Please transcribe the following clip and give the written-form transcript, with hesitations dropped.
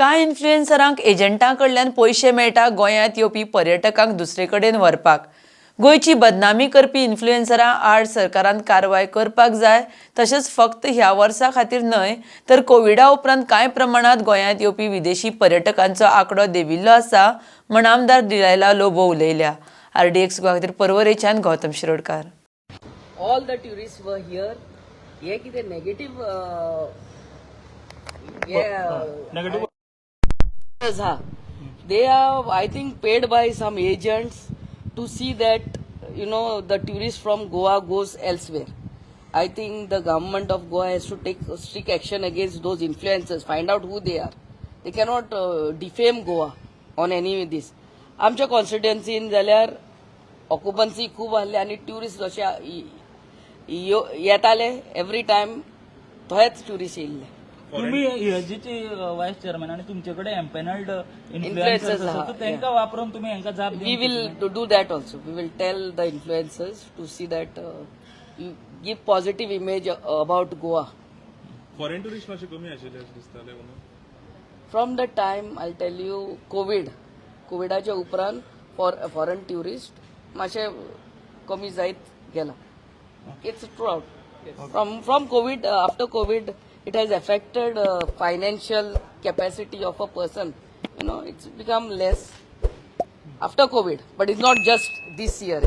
कांय इन्फ्लुएन्सरांक एजंटां कडल्यान पयशे मेळटा गोंयांत येवपी पर्यटकांक दुसरे कडेन व्हरपाक. गोंयची बदनामी करपी इन्फ्लुएन्सरां आड सरकारान कारवाय करपाक जाय. तशेंच फक्त ह्या वर्सा खातीर न्हय तर कोविडा उपरांत कांय प्रमाणांत गोंयांत येवपी विदेशी पर्यटकांचो आंकडो देंविल्लो आसा म्हण आमदार डिलायला लोबो उलयल्या. आरडीएक्स गोवा खातीर परवरेच्यान Gautam Shirodkar. All the tourists were here. हे कितें नेगेटिव्ह Negative. हा, they are, I think, paid by some agents to see that the tourist from Goa goes elsewhere. I think the government of Goa has to take strict action against those influencers, find out who they are. They cannot defame Goa on any this. आमच्या कॉन्स्टिट्युएन्सीन जाल्यार occupancy खूब आहली आनी tourist अशे येताले every time, थंयच tourist येयल्ले. तुम्ही इएसजीचे व्हायस चेअरमॅन आणि तुमचे कडेन एम्पॅनल्ड Influencers influencers आहा, आसा, तांकां वापरून तुम्ही हांकां जाप We will do that also. We will tell the influencers to see that you give positive image about Goa. Foreign tourist मातशे कमी आशिल्ले अशें दिसताले म्हणून. From the time, I tell you, COVID, कोविडाच्या उपरांत फॉरेन ट्युरिस्ट मातशे कमी जायत गेला. It's true, from COVID, after COVID it has affected financial capacity of a person. It's become less after COVID, but it's not just this year.